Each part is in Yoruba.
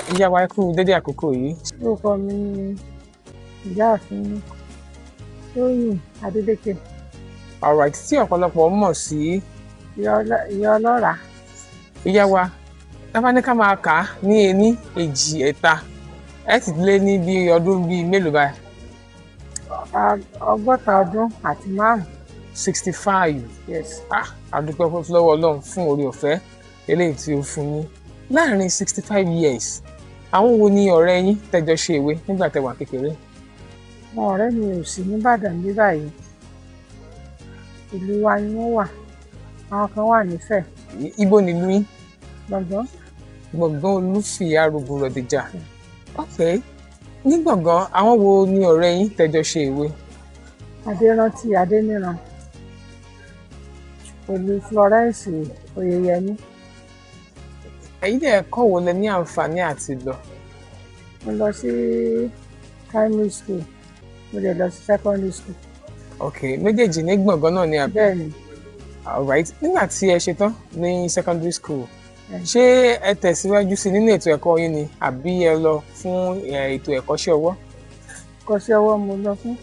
Ìyá wa, ẹ kú dédé àkókò yìí. Orúkọ mi ni Ìyáàfin Tóyìn Adélékè. Alright, tí ọ̀pọ̀lọpọ̀ mọ̀ sí Ìyá Ọlọ́ràá. Ìyá wa, tá bá ní ká máa kà á ní ení, èjì, ẹ̀ta, ẹ ti lé ní bí ọdún bíi mélòó báyìí? 65. 65. Yes. Ah, a dúpẹ́ lọ́wọ́ Ọlọ́run fún oore ọ̀fẹ́ eléyìí tí ó fún yín. Láàárín 65 years, àwọn wo ni ọ̀rẹ́ yín tẹ́jọ ṣe ìwé nígbà tẹ́ wà kékeré? Àwọn ọ̀rẹ́ mi ò sí nìbàdàn bí báyìí. Ìlú wa ni wọ́n wà. Àwọn kan wà nífẹ̀ẹ́. Ibo nílùú yín? Gbọ̀ngàn. Gbọ̀ngàn Olúfì Arógun Rọ̀dìjà. Ok, ní Gbọ̀ngàn, àwọn wo ni ọ̀rẹ́ yín tẹ́jọ ṣe ìwé? Adérántí Adéníran pẹ̀lú Florence Oyeyẹmí. Ẹ̀yin dẹ̀ ẹ̀kọ́ wo lẹ ní àǹfààní àti lọ? Mo lọ sí primary school, mo dẹ̀ lọ sí secondary school. Ok, méjèèjì ní Gbọ̀ngàn náà ni àbí? Bẹ́ẹ̀ ni. Alright, nígbà tí ẹ ṣe tán ní secondary school, ṣé ẹ tẹ̀síwájú sí nínú ètò ẹ̀kọ́ yín ni àbí ẹ lọ fún ètò ẹ̀kọ́ṣẹ́ ọwọ́? Kọ́ṣẹ́ ọwọ́ mo lọ fún.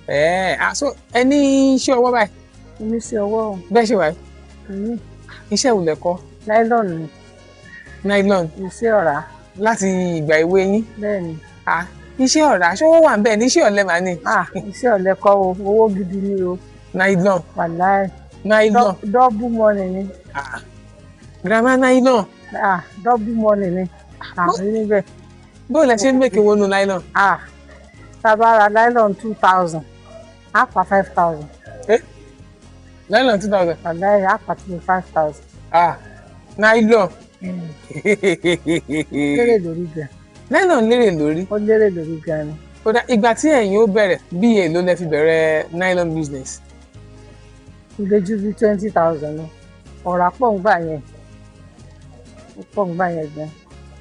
Ẹ ah, so ẹ ní iṣẹ́ ọwọ́ báyìí? Mo ní iṣẹ́ ọwọ́ o. Bẹ́ẹ̀ ṣe wà yìí? Ní. Iṣẹ́ wo lẹ kọ́? Nylon ni. Nylon. Iṣẹ́ ọ̀rá. Láti ìgbà èwe yín? Bẹ́ẹ̀ ni. Ah, iṣẹ́ ọ̀rá, ṣé owó wà ń bẹ̀ ní iṣẹ́ ọ̀lẹ màá ní? Ah, iṣẹ́ ọ̀lẹ kọ́ o, owó gidi ni o. Nylon. Wàláì. Nylon. Double money ni. Ah, grandma, nylon. Ah, double money ni. Àrí níbẹ̀. Bó lẹ ṣe ń make owó nu nylon? Ah, tá a bá ra nylon 2,000, á pa 5,000. Eh? Nylon 2,000. Wàláì, á pa 5,000. Ah, nylon. Lérè lórí gan. Nylon lérè lórí. Ó lérè lórí gan ni. Kódà ìgbà tí ẹ̀yin ó bẹ̀rẹ̀, bí èló lẹ fi bẹ̀rẹ̀ nylon business? Ilé ju bí 20,000 lọ. Ọ̀rá pọ̀ ń gbà yẹn. Ó pọ̀ ń gbà yẹn gan.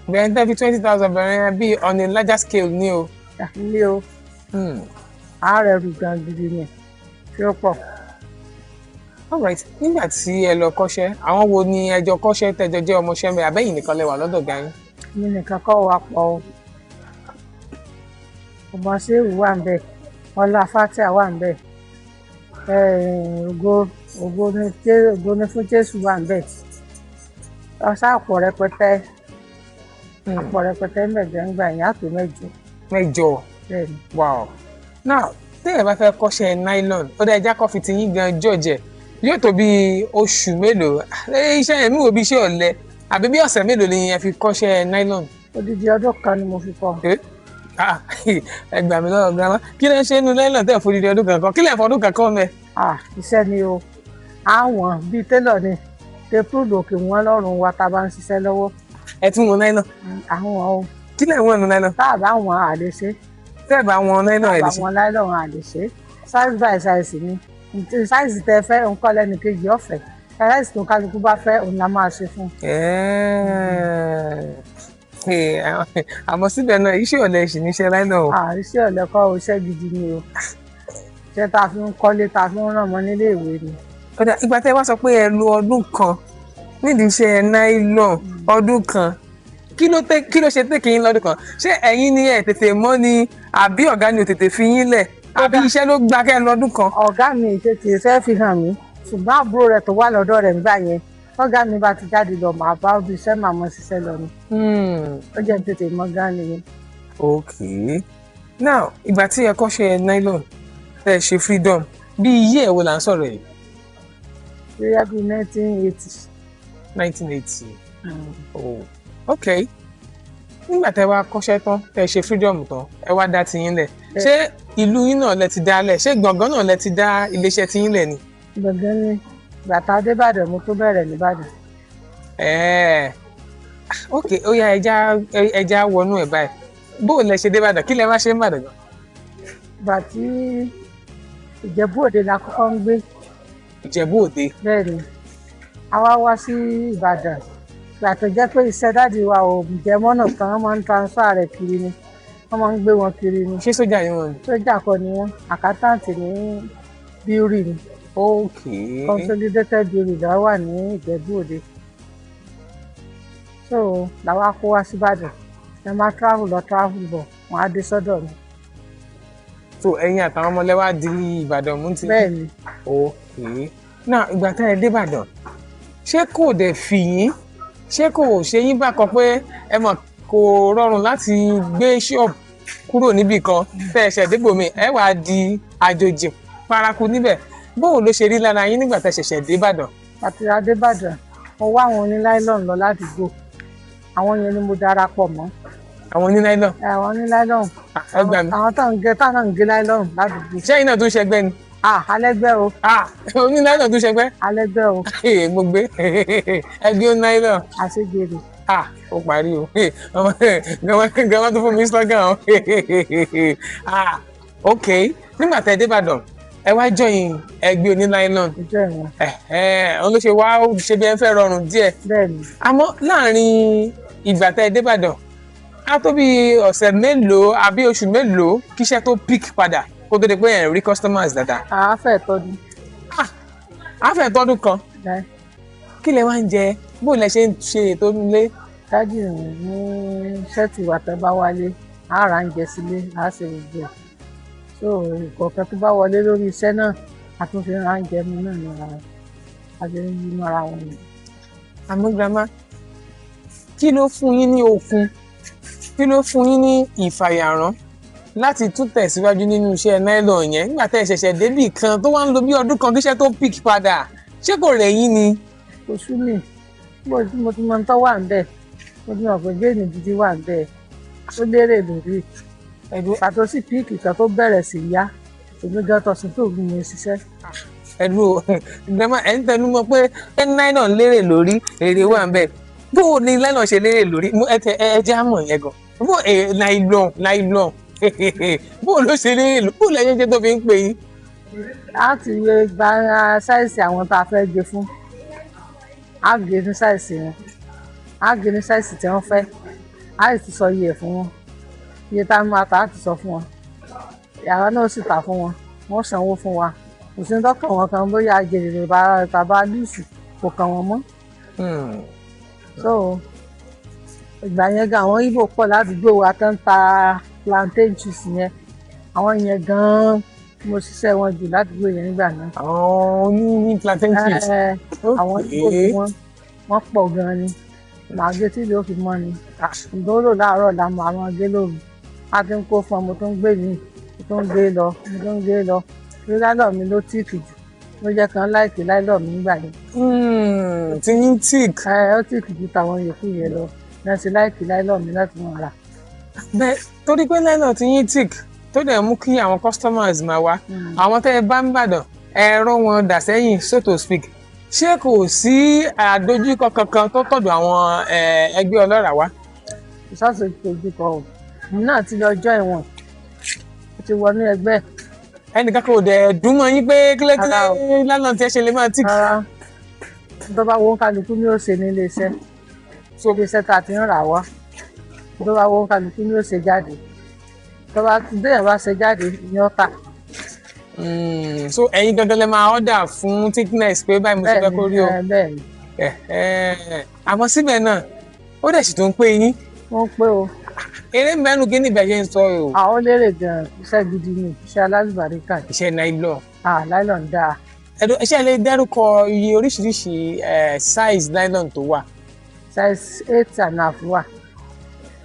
Bẹ̀rẹ̀ tẹ́ fi 20,000 bẹ̀rẹ̀ yẹn bí on a larger scale ní o. Ní o. Ààrẹ rù gan gidi ni. Tí ó pọ̀. Alright, nígbà tí ẹ lọ kọ́ṣẹ́, àwọn wo ni ẹ jọ kọ́ṣẹ́ tẹ́jọ jẹ́ ọmọọṣẹ́ mẹ́ àbẹ́yìn nìkan lẹ wà lọ́dọ̀ ọ̀gá yín? Mi nìkan kọ́ wa pọ̀ o. Ọmọ Ṣéwù wà ń bẹ̀. Ọlá Fatia wà ń bẹ̀. Ògo ògo ni fún Jésù wà ń bẹ̀. Ọ̀sá àpọ̀ rẹpẹtẹ. Àpọ̀ rẹpẹtẹ mẹ́jọ ń gbà yín, àpò 8. 8. Bẹ́ẹ̀ni. Wow. Now, téèyàn bá fẹ́ kọ́ṣẹ́ nylon, ó dá ẹja kọ́ fi ti yín gan jọ̀jẹ̀. Yóò tó bí oṣù mélòó? Iṣẹ́ yẹn mi wò bí iṣẹ́ ọ̀lẹ. Àbí bí ọ̀sẹ̀ mélòó ni ẹ fi kọ́ṣẹ́ nylon? Odidi ọdún kan ni mo fi kọ́. Ah, ẹ gbà mí lọ́wọ́ grandma. Kí ló ń ṣe nínú nylon tẹ́ ẹ̀ fodidi ọdún kan kọ́? Kí lẹ̀ fọdún kan kọ́ mẹ́? Ah, iṣẹ́ ni o. Àwọn bíi télọ̀ ni. Tepúrúdù òkè wọn lọ́rùn wa tá a bá ń ṣiṣẹ́ lọ́wọ́. Ẹ tún wọn nylon? Àwọn o. Kí lẹ̀ wọ́n nu nylon? Tá a bá wọn, à lè ṣe. Tẹ́ ẹ bá wọn nylon, ẹ̀ lè ṣe. Tá a bá wọn nylon, à lè ṣe. Size by size ni. Size tẹ fẹ́, òun kọ́ lẹ́nu kejì ọ̀fẹ́. Size tó kálukú bá fẹ́, òun la máa ṣe fún. Àmọ́ síbẹ̀ náà, iṣẹ́ ọ̀lẹ ṣì ní iṣẹ́ nylon o. Ah, iṣẹ́ ọ̀lẹ kọ́ o, iṣẹ́ gidi ni o. Iṣẹ́ tá a fi ń kọ́lé, tá a fi ń ràn mọ́ nílé ìwé ni. Kódà ìgbà tẹ́ wá sọ pé ẹ lo ọdún kan nídìí iṣẹ́ nylon, ọdún kan, kí ló ṣe tẹ́kì yín lọ́dún kan? Ṣé ẹ̀yin ni ẹ̀ tètè mọ̀ ni, àbí ọ̀gá ni ò tètè fi yín lẹ̀, àbí iṣẹ́ ló gba kẹ́ ẹ lọ́dún kan? Ọ̀gá mi tètè fẹ́ fi hàn mí, ṣùgbọ́n àbúrò rẹ̀ tó wà lọ́dọ̀ rẹ̀ nígbà yẹn, ọ̀gá mi bá ti jáde lọ, màá bá ibi iṣẹ́, màá mọ ṣiṣẹ́ lọ ni. Ó jẹ́ tètè mọ̀ gan nìyẹn. Ok, now, ìgbà tí ẹ kọ́ṣẹ́ nylon tẹ́ ẹ ṣe freedom, bí iye ẹ̀ wo là ń sọ̀rọ̀ yìí? Bóyá bíi 1980. 1980. Oh, ok. Nígbà tẹ́ wá kọ́ṣẹ́ tán, tẹ́ ṣe freedom tán, ẹ wá dá tiyín lẹ̀. Ṣé ìlú yín náà lẹ ti dá lẹ̀? Ṣé Gbọ̀ngàn náà lẹ ti dá iléeṣẹ́ tiyín lẹ̀ ni? Gbọ̀ngàn ni. Bàtà débàdàn, mo tó bẹ̀rẹ̀ nìbàdàn. Ẹ̀ẹ́, ok, ó yá, ẹja wọnú ẹ̀ báyìí. Bó o lẹ ṣe débàdàn? Kí lẹ wá ṣe ń bàdàn gan? Ìgbà tí Ìjẹ̀bú Òde la kọ́kọ́ ń gbé. Ìjẹ̀bú Òde. Bẹ́ẹ̀ ni. A wá wá sí Ìbàdàn. Ìgbà tó jẹ́ pé iṣẹ́ daddy wa ò jẹ́ mọ́nà kan, wọ́n máa ń transfer rẹ̀ kiri ni. Wọ́n máa ń gbé wọn kiri ni. Ṣé sójà ni wọ́n ni? Sójà kọ́ ni wọ́n, accountant ní brewery ni. Consolidated Brewery ló wà ní Ìjẹ̀bú Òde. So làwa kó wá sí Ìbàdàn. Ẹ máa travel lọ travel bọ̀, wọ́n á dé sọ́dọ̀ mi. So ẹ̀yin àtàwọn ọmọlẹ́wà di Ìbàdàn mú ti. Bẹ́ẹ̀ ni. Ok, now ìgbà tá ẹ dé Ìbàdàn, ṣé kò dẹ̀ fì yín, ṣé kò ṣe yín bákan pé ẹ mọ̀ kò rọrùn láti gbé ṣọ́ọ̀bù kúrò níbì kan tẹ́ ẹ ṣẹ̀ débò mi, ẹ wàá di àjòjì paraku níbẹ̀? Bóò ló ṣe rí lára yín nígbà tá ẹ ṣẹ̀ṣẹ̀ dé Ìbàdàn? Àti Adébàdàn, mo wá àwọn oníláìlọ́n lọ ládùúgbò, àwọn yẹn ni mo darapọ̀ mọ́. Àwọn oníláìlọ́n? Àwọn oníláìlọ́n. Ẹ gbà mí. Àwọn táwọn ń gé, táwọn náà ń gé láìlọ́n ládùúgbò. Ṣẹ́yìn náà tún ṣẹgbẹ́ ni? Alẹ́gbẹ́ o. Oníláìlọ́n tún ṣẹgbẹ́? Alẹ́gbẹ́ o. Mo gbé ẹgbẹ́ oníláìlọ́n. Àṣegbèrè. Ó parí o, gàmá tó fún mi slogan o. Ok, nígbà tẹ́ ẹ dé Ìbàdàn, ẹ wá join ẹgbẹ́ oníláìlọ́n. Ìjọ ìwọ̀n. Òun ló ṣe wá ṣe bí ẹ fẹ́ rọrùn díẹ̀. Bẹ́ẹ̀ni. Àmọ́ láàrin ìgbà tẹ́ ẹ dé Ìbàdàn, á tó bí ọ̀sẹ̀ mélòó àbí oṣù mélòó kíṣẹ́ tó pick padà kó tó di pé ẹ̀ ń rí customers dáadáa? Àá fẹ́ tọdún. Àá fẹ́ tọdún kan. Kí lẹ wá ń jẹ? Bó lẹ ṣe ń ṣe ètò ilé? Dájú ní ṣẹ́ẹ̀tì wa tẹ́ bá wálé, á ra oúnjẹ sílé, á ṣe gbogbo ẹ̀. So ìkọ̀ọ̀kan tó bá wọlé lórí iṣẹ́ náà, a tún fi ra oúnjẹ mu náà ní ara wọn. A ti ń yí mọ́ra wọn ni. Àmọ́ grandma, kí ló fún yín ní okun? Kí ló fún yín ní ìfàyàrán láti tún tẹ̀síwájú nínú iṣẹ́ nylon yẹn nígbà tẹ́ ẹ ṣẹ̀ṣẹ̀ débì kan tó wá ń lo bí ọdún kan kíṣẹ́ tó pick padà? Ṣé kò rẹ̀ yín ni? Kò sú mi. Mo ti mọ tó wà ń bẹ̀. Mo ti mọ̀ pé géènì gidi wà ń bẹ̀. Ó lérè lórí. Pàtó sí píìkì kan tó bẹ̀rẹ̀ sí yá, èmi gan tọ̀sán tó gùn mi ṣiṣẹ́. Ẹ̀dùn grandma, ẹ̀ ń tẹnu mọ́ pé nylon lérè lórí, èrè wà ń bẹ̀. Bó o ní nylon ṣe lérè lórí? Ẹ jẹ́ àmọ̀ yẹn gan. Bó nylon nylon bó o ló ṣe lérè lórí? Bó o lẹ́yìn ṣe tó fi ń pè yín? A ti lè gba sáìsì àwọn tá a fẹ́ gé fún. A gé ní sáìsì wọn. A gé ní sáìsì tí wọ́n fẹ́. A sì ti sọ iye fún wọn. Iye tá a máa tà á ti sọ fún wọn. Àwa náà sì tà fún wọn. Wọ́n sanwó fún wa. Kò sí dọ́kàn wọn kan bóyá jèrè bàbá lùsù, kò kàn wọ́n mọ́. So ìgbà yẹn gan, àwọn Ìgbò pọ̀ ládùúgbò wa tó ń ta plantain chips yẹn. Àwọn yẹn gan-an mo ṣiṣẹ́ wọn jù ládùúgbò yẹn nígbà náà. Àwọn oní plantain chips. Àwọn Ìgbò tí wọ́n pọ̀ gan-an ni. Màá gé tí ìlú fi mọ́ ni. Ìdóró láàárọ̀ la mọ àwọn gé lóru. A ti ń kó fún ọ, mo tó ń gbé mi, mo tó ń gbé lọ, mo tó ń gbé lọ. Torí láìlọ́ mi ló tíìkì jù. Ló jẹ́ kan láìkì láìlọ́ mi nígbà yẹn. Tí yín tíìkì. Ó tíìkì ju tàwọn yòókù yẹn lọ. Náà ṣe láìkì láìlọ́ mi láti mọ̀ ra. Bẹ́ẹ̀ torí pé láìlọ́ tí yín tíìkì tó dẹ̀ mú kí àwọn customers máa wá. Àwọn tẹ́ ẹ bá ń bàdàn, ẹ̀rọ wọn dà sẹ́yìn, so to speak. Ṣé kò sí àdójúkọ kankan tó tọ̀dọ̀ àwọn ẹgbẹ́ ọlọ́ràá wá? Ìsọ́sọ̀ ìdojúkọ o. Èmi náà ti lọ join wọn. Mo ti wọnú ẹgbẹ́. Ẹnìkan kò dẹ̀ dùn mọ́ yín pé kílẹ̀ kílẹ̀ lánàá tí ẹ ṣe lè máa tíì. Rárá. Tó bá wo kálukú ní ó ṣe ní ilé iṣẹ́. Ilé iṣẹ́ tá a ti ń rà wá. Tó bá wo kálukú ní ó ṣe jáde. Tó bá déyàn bá ṣe jáde, ìyẹn ọ̀tà. So ẹ̀yin gangan lè máa order fún thickness pé báyìí mo ṣe fẹ́ kó rí o. Bẹ́ẹ̀ni. Àmọ́ síbẹ̀ náà, ó dẹ̀ sì tún pé yín. Wọ́n pé o. Eré mẹ́nu kí ni ibẹ̀ ṣe ń sọ o. Àwọn lérè gan-an, iṣẹ́ gidi ni, iṣẹ́ alálùbáríkà. Iṣẹ́ nylon. Nylon dáa. Ṣé ẹ lè dárúkọ iye oríṣiríṣi size nylon tó wà? Size 8.5 wà,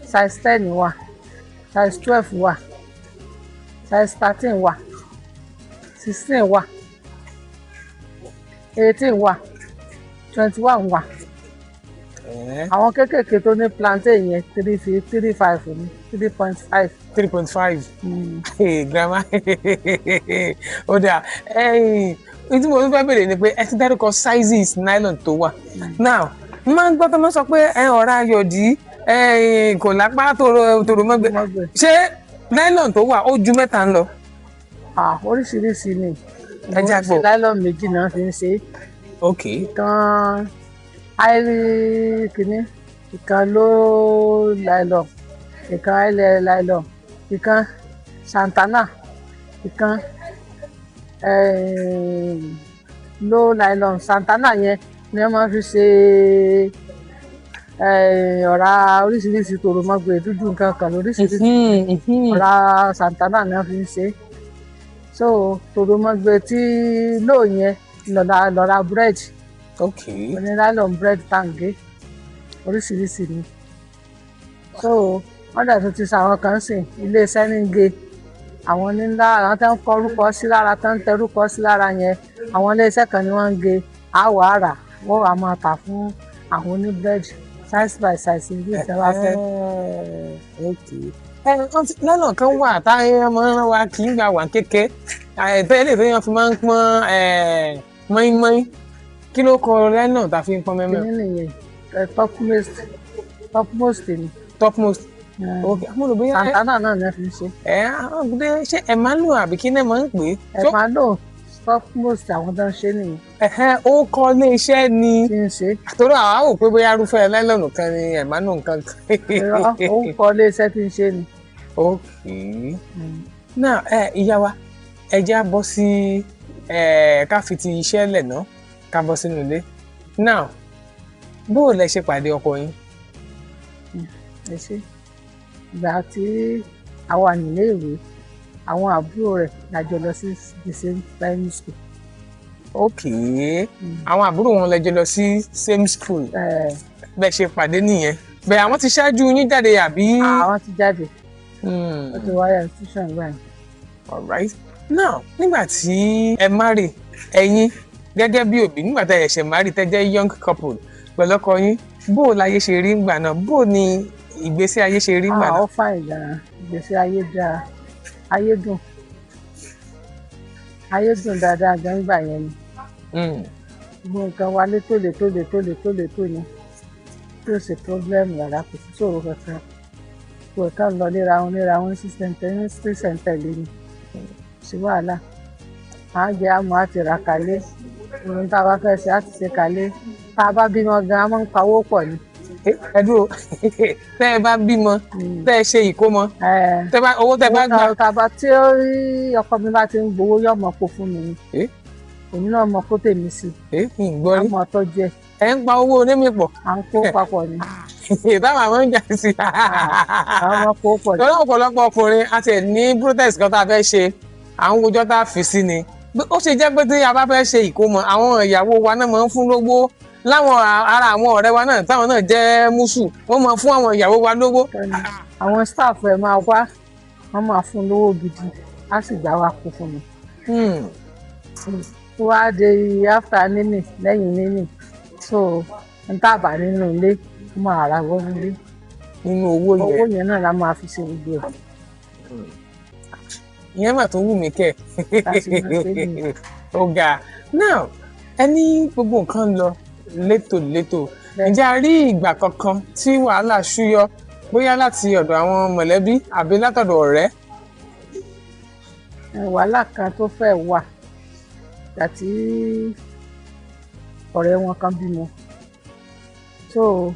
size 10 wà, size 12 wà, size 13 wà, 16 wà, 18 wà, 21 wà. Àwọn kéékèèké tó ní plantain yẹn 3.5 ní 3.5. 3.5. Grandma, ó dáa. Ní tí mo fẹ́ bèrè ni pé ẹ ti dárúkọ sizes nylon tó wà. Now, mo máa ń gbọ́ tó máa ń sọ pé ọ̀rá ayọ̀dí kò lápá tòrò mọ́gbẹ́. Ṣé nylon tó wà ó ju mẹ́ta ń lọ? Oríṣiríṣi ni. Ẹ jẹ́ àgbọ̀. Nylon méjì náà fi ń ṣe. Ok. Ìkan áìrí kìíní, ìkan ló nylon, ìkan áìlẹ̀ nylon, ìkan Santana, ìkan ló nylon. Santana yẹn ni wọ́n máa fi ṣe Ọ̀rá oríṣiríṣi tòròmọ́gbè dúdú nǹkan kan lóríṣiríṣi. Ọ̀rá Santana náà fi ń ṣe. So tòròmọ́gbè tí lóò yẹn lọ́ra búrẹ́dì. Oní nylon bread tàǹgé oríṣiríṣi ni. So wọ́n dẹ̀ tún ti sàwọn kan sìn iléeṣẹ́ ní ge àwọn oníńlá, àwọn tó ń kọ orúkọ sí lára, tó ń tẹ orúkọ sí lára yẹn, àwọn iléeṣẹ́ kan ni wọ́n ń ge àwọ̀ àrà, wọ́n wàá máa tà fún àwọn oní búrẹ́dì size by size bí ìjọba fẹ́. Lọ́nà kan wà táyé máa ń rán wa kì í gbà wà kéke tẹ́lẹ̀ tó yẹn fi máa ń pọ́n mọ́ínmọ́ín. Kí ló kọ lẹ́nà tá a fi ń pọ́n mẹ́mẹ́? Kí nìyẹn? Topmost ni. Topmost. Ok, mo rò bóyá. Santana náà ni wọ́n fi ń ṣe. Ẹ ṣé Emmanuel àbí kí náà máa ń pè é? Emmanuel Topmost àwọn tó ń ṣe nìyẹn. Ó kọ ilé iṣẹ́ ni. Tí ń ṣe. Torí àwa wò pé bóyá irúfẹ́ lẹ́lọ́nù kan ni Emmanuel nǹkan kan. Ó kọ ilé iṣẹ́ tí ń ṣe ni. Ok. Náà ìyá wa, ẹ jẹ́ á bọ́ sí ká fi ti iṣẹ́ lẹ̀ ná, ká bọ́ sínú ilé. Now, bó o lẹ ṣe pàdé ọkọ yín? Ẹ ṣe. Ìgbà tí àwa nílé ìwé, àwọn àbúrò rẹ̀ la jọ lọ sí the same primary school. Ok, àwọn àbúrò wọn lẹ jọ lọ sí same school. Bẹ́ẹ̀ ṣe pàdé nìyẹn. Bẹ́ẹ̀ àwọn ti ṣáájú yín jáde àbí? Àwọn ti jáde. Ó ti wáyà institution gbà yẹn. All right. Now, nígbà tí ẹ marry, ẹ̀yin gẹ́gẹ́ bí òbí, nígbà tí ẹ ṣẹ̀ṣẹ̀ marry tẹ́ jẹ́ young couple pẹ̀lú ọkọ yín, bó o láyé ṣe rí ńgbà náà, bó o ní ìgbésí ayé ṣe rí ńgbà náà? Ó fàyè gan-an, ìgbésí ayé dáa, ayé dùn, ayé dùn dáadáa gan ńgbà yẹn ni. Gbogbo nǹkan wa létò létò létò létò létò ni, tí ó ṣe problem rárá, kò sí ṣòro kankan. Kò kàn lọ léra wọn léra wọn sísẹ̀ntẹ̀lé ni, kò sí wàhálà. À ń jẹ àmọ́ àti rà kálé, ohun tá a bá fẹ́ ṣe á ti ṣe kálé. Tá a bá bímọ gan, a máa ń pawó pọ̀ ni. Ẹ dúró, tẹ́ ẹ bá bímọ, tẹ́ ẹ ṣe ìkómọ, owó tẹ́ bá gbà. Tá a bá tí ọkọ mi bá ti ń gbowó yóò mọ kó fún mi ni. Èmi náà mọ kó tèmi sí. Ìgbọ́ rí. A mọ tọ́jú ẹ̀. Ẹ ń pa owó onímì pọ̀. À ń kó papọ̀ ni. Táwọn àwọn ń jà sí. Àwọn ọmọ kó pọ̀ ni. Lọ́nà ọ̀pọ̀lọpọ̀ ọkùnrin a ti ní protest kan tá a fẹ́ ṣe, àwọn ojọ́ tá a fi sí ni. Ó ṣe jẹ́ pé tí a bá fẹ́ ṣe ìkómọ, àwọn ìyàwó wa náà máa ń fún lówó. Láwọn ara àwọn ọ̀rẹ́ wa náà táwọn náà jẹ́ mùsù, wọ́n máa fún àwọn ìyàwó wa lówó. Àwọn staff ẹ̀ máa wá, wọ́n máa fún lówó gidi, á sì gbà wá kó fún mi. Tó wá dé after níní lẹ́yìn níní, so n tábà nínú ilé, wọ́n máa ra wọ́n nílé. Nínú owó yẹn. Owó yẹn náà la máa fi ṣe gbogbo ẹ̀. Ìyẹn mà tó wù mí kẹ́. Ó ga. Now, ẹ ní gbogbo nǹkan lọ létòlétò. Ǹjẹ́ a rí ìgbà kankan tí wàhálà ṣúyọ bóyá láti ọ̀dọ̀ àwọn mọ̀lẹ́bí àbí látọ̀dọ̀ ọ̀rẹ́? Wàhálà kan tó fẹ́ wà àti ọ̀rẹ́ wọn kan bímọ. So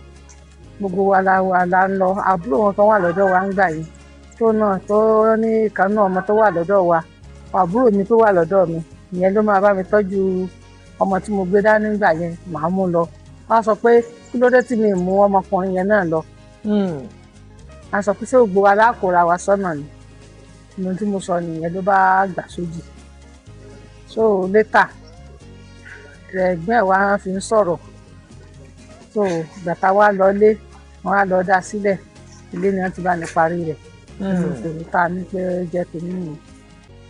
gbogbo wa la wà la ń lọ, àbúrò wọn kan wà lọ́dọ̀ wa ńgbà yìí tó náà tó ní ìkan náà ọmọ tó wà lọ́dọ̀ wa, àbúrò mi tó wà lọ́dọ̀ mi, ìyẹn ló máa bá mi tọ́jú ọmọ tí mo gbé dání nígbà yẹn, màá mú lọ. Wọ́n á sọ pé kí ló dé tí mi mú ọmọkùnrin yẹn náà lọ. A sọ pé ṣé gbogbo wa lákòóra wa sọ́nà ni. Ohun tí mo sọ nìyẹn ló bá gbà sójì. So later, ẹ̀gbọ́n ẹ̀ wá fi ń sọ̀rọ̀. So ìgbà tá a wá lọ ilé, wọ́n á lọ dá sílẹ̀. Ilé ni wọ́n ti bá ní parí rẹ̀. Ìṣòro tá a ní pé jẹ́ tèmi nìyẹn.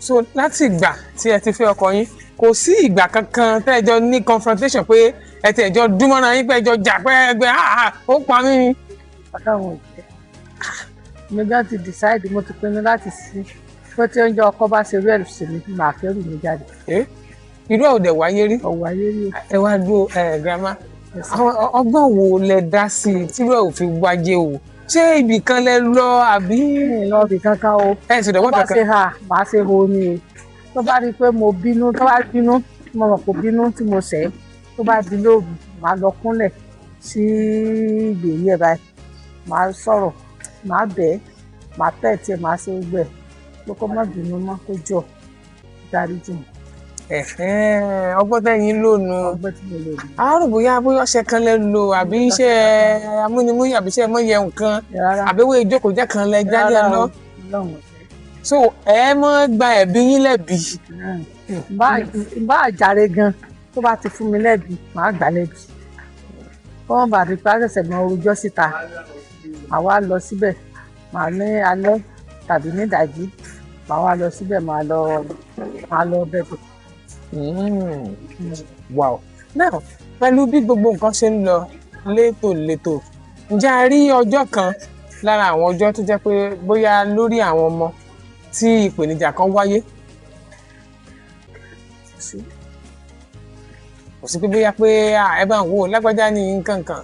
So láti ìgbà tí ẹ ti fẹ́ ọkọ yín, kò sí ìgbà kankan tẹ́ ẹ jọ ní confrontation pé ẹ ti ẹ jọ dúnmọ́ra yín pé ẹ jọ jà pé ẹgbẹ́ ó pa mí ni. Ọlọ́run ò jẹ́. Mi gan ti decide, mo ti pinnu láti sí pé tí oúnjẹ ọkọ bá ṣe rí ẹ̀rù sí mi, màá fẹ́ rù mí jáde. Irú ẹ̀ ò dẹ̀ wáyé rí. Ò wáyé rí. Ẹ wá dúró grandma, àwọn ọgbọ́n wo lẹ dá sí i tí irú ẹ̀ ò fi wáyé o? Ṣé ibì kan lẹ lọ àbí? Mi ò lọ ibì kankan o. Ẹ sì dọ̀gbọ́n Tó bá kankan. ṣe hà, màá ṣe ho ni o. Tó bá rí i pé mo bínú, tó bá bínú, mo mọ̀ kó bínú tí mo ṣẹ̀, tó bá di lóru, màá lọ kúnlẹ̀ sí ìgbèrí ẹ̀ báyìí. Màá sọ̀rọ̀, màá bẹ̀ ẹ́, màá tẹ̀ tiẹ̀, màá ṣe gbogbo ẹ̀. Pé kó má bínú mọ́, kó jọ, dáríjì mi. Ọgbọ́n tẹ́yìn lò nù. Ọgbọ́n tí mo lò nù. Àárò bóyá bóyá ọṣẹ kan lẹ lò àbí iṣẹ́ amúnimúyà àbí iṣẹ́ mọ́yẹ nǹkan àbẹ̀wò ìjókòó-jẹ́ kan lẹ jáde lọ. So ẹ mọ́ gba ẹ̀bí yín lẹ́bi. Bá àjàre gan tó bá ti fún mi lẹ́bi màá gbà lẹ́bi. Kọ́mọ̀ bá ti pa ṣẹ̀ṣẹ̀ mọ orújọ́ síta, màá wá lọ síbẹ̀, màá ní alẹ́ tàbí ní ìdájí, màá wá lọ síbẹ̀, màá lọ bẹ̀bẹ̀. Wow. Now, pẹ̀lú bí gbogbo nǹkan ṣe ń lọ létòlétò, ǹjẹ́ a rí ọjọ́ kan lára àwọn ọjọ́ tó jẹ́ pé bóyá lórí àwọn ọmọ tí ìpèníjà kan wáyé? Kò sí pé bóyá pé ẹ bá ń wò lágbájá ní nǹkan kan.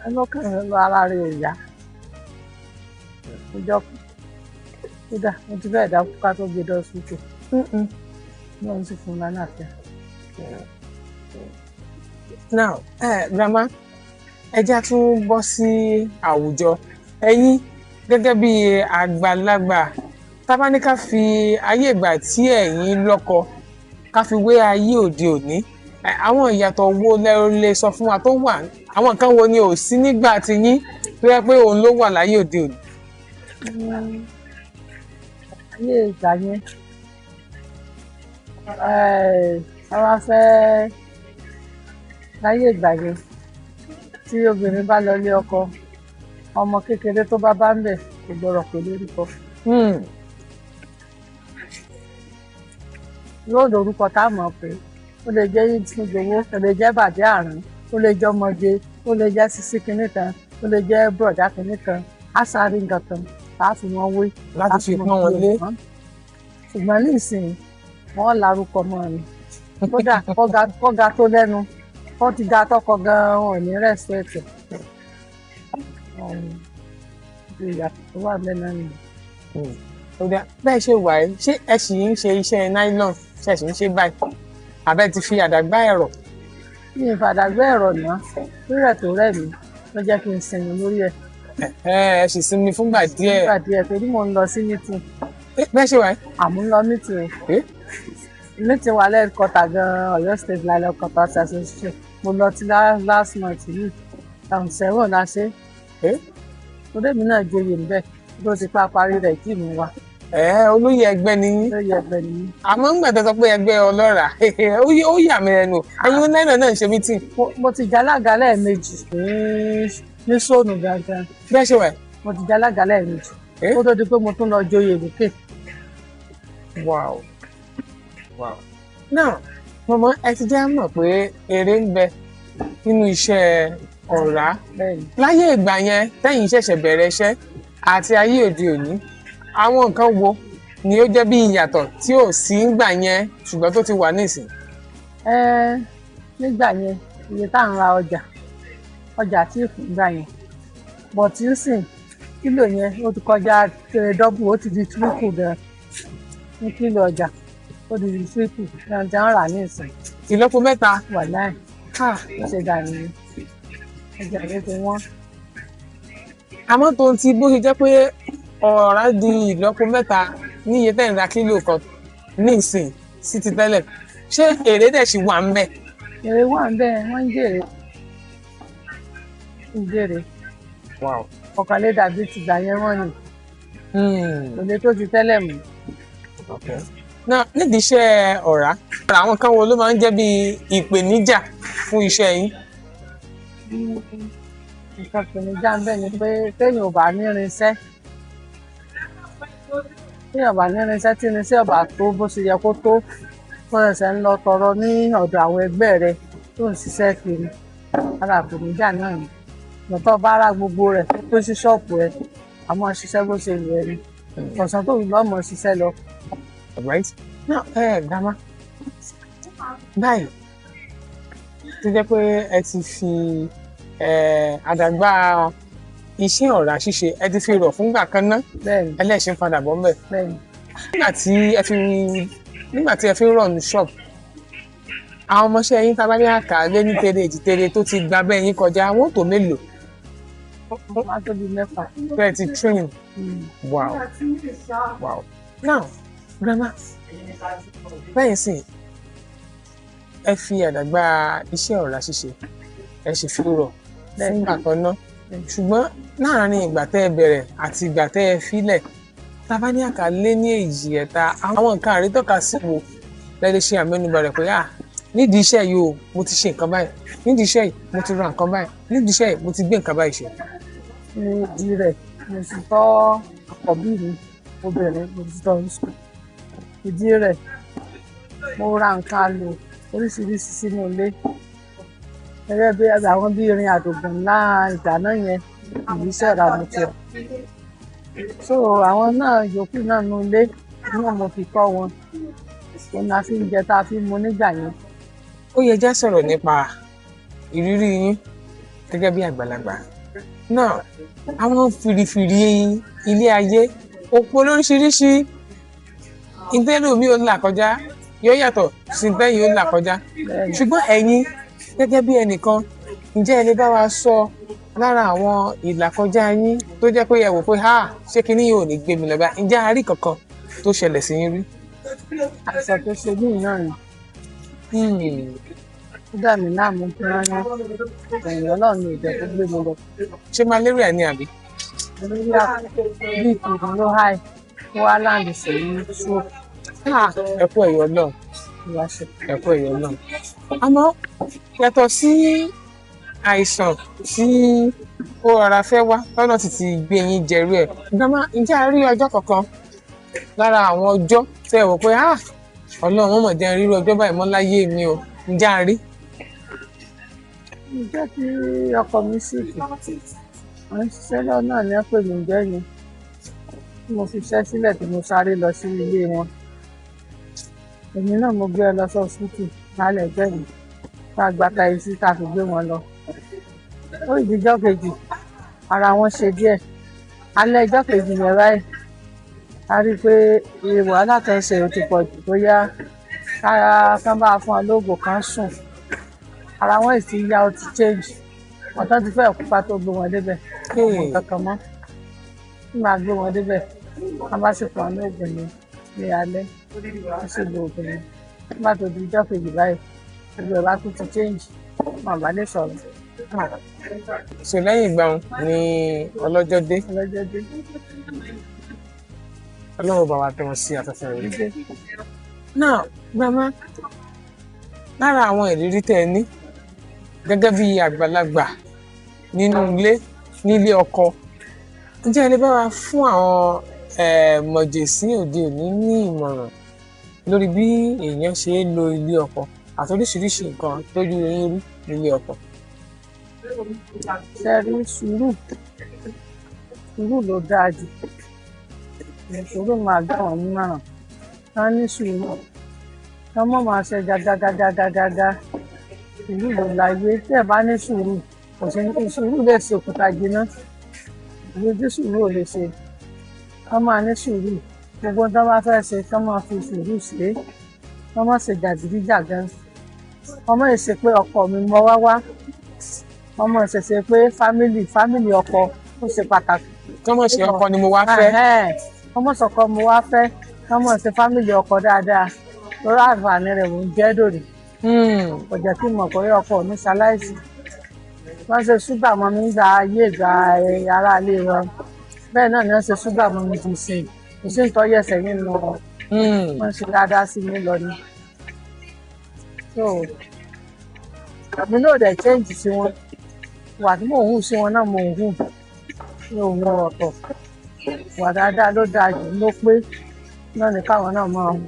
Ẹlọ́kàn lọ ara rẹ̀ ò yá. Ọjọ́ kódà mo ti fẹ́ẹ̀ dákú ká tó gbé dọ́sítò. Náà ń sì fún un lálàáfíà. Now, grandma, ẹ jẹ́ á tún bọ́ sí àwùjọ. Ẹ̀yin gẹ́gẹ́ bí àgbàlagbà, tá bá ní ká fi ayé ìgbà tí ẹ̀yin lọ́kọ ká fi wé ayé òde òní, àwọn ìyàtọ̀ wo lẹ lè sọ fún wa tó wà? Àwọn nǹkan wo ni ò sí nígbà tí yín tó yẹ pé òun ló wà láyé òde òní? Ayé ìgbà yẹn, a wá fẹ́ láyé ìgbà yẹn tí obìnrin bá lọ ilé ọkọ, ọmọ kékeré tó bá bá ń bẹ̀ kò gbọ́dọ̀ pè lórúkọ. Yóò lórúkọ tá a mọ̀ pé ó lè jẹ́ Yínfúnjowó, ó lè jẹ́ Bàdé Àrùn, ó lè jẹ́ ọmọge, ó lè jẹ́ Sisi kinní kan, ó lè jẹ́ bùrọ̀dá kinní kan, á sáré nǹkan kan tá a fi wọn wé láti fi pọ́n wọn lé. Ṣùgbọ́n ní ìsìn wọn larúkọ mọ́ ni, kódà kọ́ga tó lẹ́nu kó ti ga tọkọ gan-an wọn ò ní rẹ́sipẹ̀tì. Ìyàtọ̀ tó wà lẹ́nu nìyẹn. Bẹ́ẹ̀ ṣe wà ẹ́, ṣé ẹ sì ń ṣe iṣẹ́ nylon, ṣe sì ń ṣe báyìí àbẹ́ ti fi àdàgbà ẹ̀rọ? Mi ì fàdàgbà ẹ̀rọ náà, rírẹ̀ tó rẹ̀ mí ló jẹ́ kí n sinmi lórí ẹ̀. Ẹ sì sinmi fúngbà díẹ̀. Fúngbà díẹ̀ torí mò ń lọ sí mítìn. Bẹ́ẹ̀ ṣe wà ẹ́? Àmú ń lọ mítìn o. Mítìn wà lẹ́ẹ̀kọ́ta gan-an, Ọ̀yọ́ State Nylon Cutters Association. Mo lọ ti last month yìí, 7 la ṣe. Torí èmi náà joyè ńbẹ̀ ló ti pa parí rẹ̀ kí mi wá. Olóyè ẹgbẹ́ ni yín. Olóyè ẹgbẹ́ ni yín. Àmọ́ ń gbàdá sọ pé ẹgbẹ́ ọlọ́ràá ó yà mí lẹ́nu, ẹ̀yin onílẹ̀ náà ń ṣe mítìn. Mo ti jalága lẹ́ẹ̀mejì ní sóònù gangan. Bẹ́ẹ̀ ṣe wà ẹ́? Mo ti jalága lẹ́ẹ̀mejì kó tó di pé mo tún lọ joyè lókè. Wow. Wow. Now, mọ̀mọ́ ẹ ti jẹ́ mọ̀ pé èrè ń bẹ nínú iṣẹ́ ọ̀rá. Láyé ìgbà yẹn tẹ́yìn ṣẹ̀ṣẹ̀ bẹ̀rẹ̀ iṣẹ́ àti ayé òde òní, àwọn nǹkan wo ni ó jẹ́ bí ìyàtọ̀ tí ò sí nígbà yẹn ṣùgbọ́n tó ti wà nísìn? Nígbà yẹn iye tá à ń ra ọjà ọjà tí kò gbà yẹn, bọ̀ tí ń sìn kílò yẹn ó ti kọjá dọ́bù, ó ti di tírípù gan ní kílò ọjà, ó ti di tírípù gan tí wọ́n rà ní ìsìn. Ìlọ́po mẹ́ta. Wàláì ó ṣe dà nìyẹn, ọjà ló ti wọ́n. Àmọ́ tó ń ti bó ṣe jẹ́ pé ọ̀rá di ìlọ́po mẹ́ta ní iye tẹ́ ń ra kílò kan ní ìsìn sí ti tẹ́lẹ̀, ṣé èrè dẹ̀ ṣì wà ń bẹ̀? Èrè wà ń bẹ̀, wọ́n ń jèrè. Ń jèrè. Ọ̀kan lè dàbí tìgbà yẹn wọ́n ni. Kò lè tó ti tẹ́lẹ̀ mọ́. Now, nídìí iṣẹ́ ọ̀rá, àwọn kan wo ló máa ń jẹ́ bí ìpèníjà fún iṣẹ́ yín? Nǹkan ìpèníjà ń bẹ ni pé téèyàn ò bá ní irinṣẹ́, téèyàn bá ní irinṣẹ́ tí irinṣẹ́ ò bá tó bó ṣe yẹ kó tó, tó ṣẹ̀ṣẹ̀ ń lọ tọrọ ní ọ̀dọ̀ àwọn ẹgbẹ́ rẹ tó ń ṣiṣẹ́ kiri, ara ìpèníjà náà ni. Lọ́tọ̀ bá ra gbogbo rẹ̀ tó pé sí ṣọ́ọ̀pù rẹ̀, àmọ́ ṣiṣẹ́ bó ṣe wù ẹ́ ni. Ọ̀sán tó wù lọ́mọ ṣiṣẹ́ lọ. Right. Now, grandma, báyìí tó jẹ́ pé ẹ ti fi àdàgbà iṣẹ́ ọ̀rá ṣíṣe ẹ ti fi rọ̀ fúngbà kan ná, ẹlẹ́ṣin padà bọ̀ ńbẹ̀. Nígbà tí ẹ fi rọ̀ ní ṣọ́ọ̀bù, àwọn ọmọọṣẹ́ yín tá a bá ní àkà lé ní tere èjì tere tó ti gba bẹ́ẹ̀ yín kọjá, wọ́n tó mélòó? Wọ́n á tó bí mẹ́fà. Bẹ́ẹ̀ ti train. Wow. Wow. Now, Grandma, báyìí sì ẹ fi àdàgbà iṣẹ́ ọ̀rá ṣíṣe ẹ sì fi rọ̀ fúngbà kan ná, ṣùgbọ́n láàárín ìgbà tẹ́ ẹ bẹ̀rẹ̀ àti ìgbà tẹ́ ẹ filẹ̀, tá a bá ní àkàlé ní èjì ẹ̀ta, àwọn nǹkan àrítọ́ka sí wo lẹ lè ṣe àmẹ́nubà rẹ̀ pé ah, nídìí iṣẹ́ yìí o, mo ti ṣe nǹkan báyìí, nídìí iṣẹ́ yìí mo ti ra nǹkan báyìí, nídìí iṣẹ́ yìí mo ti gbé nǹkan báyìí ṣe. Ní ìdí rẹ̀ mo ti tọ́ àkọ́bí mi obìnrin, mo ti tọ́ ní school. Ìdí rẹ̀ mo ra nǹkan àlò oríṣiríṣi sínú ilé, gẹ́gẹ́ bí àwọn bí irin àdògùn ńlá ìdáná yẹn, ìrísí ọ̀rá mo ti rà. So àwọn náà yòókù náà nu ilé náà mo fi kọ́ wọn, òun la fi ń jẹ tá a fi ń mu nígbà yẹn. Ó yẹ já sọ̀rọ̀ nípa ìrírí yín gẹ́gẹ́ bí àgbàlagbà náà, àwọn fìrìfìrì ilé ayé òpó lóríṣiríṣi ìtẹ́lù mi ò là kọjá yóò yàtọ̀ sí tẹ́yìn ó là kọjá, ṣùgbọ́n ẹ̀yin gẹ́gẹ́ bí ẹnìkan, ǹjẹ́ ẹ lè bá wa sọ lára àwọn ìlàkọjá yín tó jẹ́ pé ẹ wò pé ha, ṣé kinní yìí ò ní gbé mi lọ bá, ǹjẹ́ a rí kankan tó ṣẹlẹ̀ sí yín rí? Àìsàn tó ṣe mí náà ni ó dà mí láàmú gan-an, ẹ̀yìn Ọlọ́run ní ìjẹ́ tó gbé mi lọ. Ṣé malaria ni àbí? Malaria bíi tòun ló háì, ó wá láǹdì sí stroke. Ẹ kú ẹ̀yọ́ náà. Ẹ kú ẹ̀yọ́ náà. Àmọ́ yàtọ̀ sí àìsàn tí ó rọra fẹ́ wá lọ́nà títí gbé yín jẹrú ẹ̀. Grandma, ǹjẹ́ a rí ọjọ́ kankan lára àwọn ọjọ́ tẹ́ ẹ wò pé ah, Ọlọ́run mọ̀mọ́ jẹ́ rírú ọjọ́ báyìí mọ́ láyé mi o, ǹjẹ́ a rí? Ǹjẹ́ kí ọkọ mi sì kù, à ń ṣiṣẹ́ lọ́wọ́ náà ní pè mí jẹ́ ni mo fi iṣẹ́ sílẹ̀ tí mo sáré lọ sí ilé wọn. Èmi náà mo gbé ẹ lọ sọ́sítì lálẹ́ ẹjọ́ yìí tá a gba taxi tá a fi gbé wọn lọ. Ó ìdíjọ́ kejì ara wọn ṣe díẹ̀. Alẹ́ ẹjọ́ kejì yẹn báyìí a rí i pé wàhálà tó ń ṣe ò ti pọ̀ jù, bóyá ká bá fún wọn lóògùn kan sùn. Ara wọn sì ti yá, ó ti change. Ọ̀tọ́ ti fẹ́ kópa tó gbé wọn débẹ̀. Kò mọ̀ kankan mọ́. Tí màá gbé wọn débẹ̀, wọ́n bá sì fún wọn lóògùn yẹn ní alẹ́, wọ́n sì lo oògùn yẹn. Nígbà tó di ijọ́ kejì báyìí, gbogbo ẹ̀ bá tún ti change, wọn bá lè sọ̀rọ̀. So lẹ́yìn ìgbà wọn ni ọlọ́jọ́ dé. Ọlọ́jọ́ dé. Ọlọ́run bá wa tẹ́ wọn sí afẹ́fẹ́ rẹ̀. Náà, grandma, lára àwọn ìrírí tẹ́ ẹ ní gẹ́gẹ́ bí àgbàlagbà nínú ilé, nílé ọkọ, ǹjẹ́ ẹ lè bá wa fún àwọn mọ̀jẹ̀sín òde òní ní ìmọ̀ràn lórí bí èèyàn ṣe é lo ilé ọkọ àti oríṣiríṣi nǹkan tójú yín rí nílé ọkọ? Ṣé rí sùúrù? Sùúrù ló dáa jù. Sùúrù máa gbà wọ́n nímọ̀ràn. Kán ní sùúrù. Kán mọ̀ máa ṣe gágágágágágá. Sùúrù ló láyé. Tí ẹ bá ní sùúrù, kò sí ní sùúrù lè ṣe òkúta jiná. Ìlú tí sùúrù ò lè ṣe. Kán máa ní sùúrù. Gbogbo ohun tí wọ́n bá fẹ́ ṣe, kán máa fi sùúrù ṣe é. Kán má ṣe jàgídíjàgan. Kán má ṣe pé ọkọ mi mọ wá wá. Kán má ṣe ṣe pé fámìlì ọkọ ó ṣe pàtàkì. Kán má ṣe ọkọ ni mo wá fẹ́. Kán má sọkọ mo wá fẹ́. Kán má ṣe fámìlì ọkọ dáadáa. Lórí àǹfààní rẹ̀ mò ń jẹ́ dòdì. Kò jẹ́ kí n mọ̀ pé ọkọ mi ṣaláìsí. Wọ́n ṣe ṣúgà mọ́ mi nígbà ayé ìgbà ará ilé wọn. Bẹ́ẹ̀ náà ni wọ́n ṣe ṣúgà mọ́ mi ti sìn. Kò sí ìtọ́jú ẹsẹ̀ nínú wọn. Wọ́n ṣe dáadáa sí mi lọ ni. So èmi náà dẹ̀ change sí wọn. Ìwà tí mò ń hù sí wọn náà mò ń hù. Mi ò mọ ọ̀tọ̀. Ìwà dáadáa ló dáa jù ló pé náà ní káwọn náà máa hù.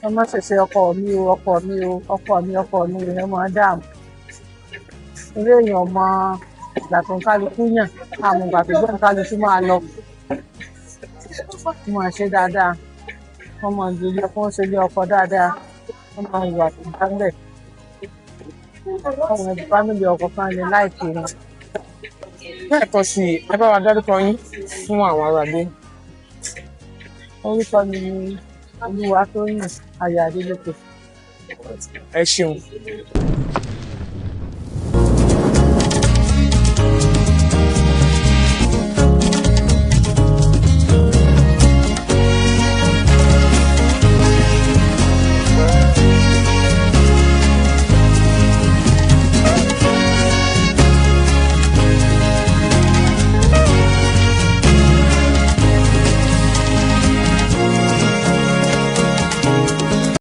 Wọ́n má ṣẹ̀ṣẹ̀ ọkọ mi o, ọkọ mi o, ọkọ mi, ọkọ mi, ìyẹn máa dààmú. Ilé èèyàn mọ ìgbà tó ń kálukú yàn, àmọ́ ìgbà tó gbọ́n kálukú máa lọ. Wọ́n máa ṣe dáadáa. Wọ́n máa ju ilé ọkọ, ṣe ilé ọkọ dáadáa. Wọ́n máa hùwà tó bá ń bẹ̀. Àwọn ẹbí fámìlì ọkọ kan lè láìpẹ́ wọn. Lẹ́ẹ̀kan sí i, ẹ bá wa dárúkọ yín fún àwọn aráalé. Orúkọ mi ni Olúwatóyìn Ayọ̀ Adélékè. Ẹ ṣeun.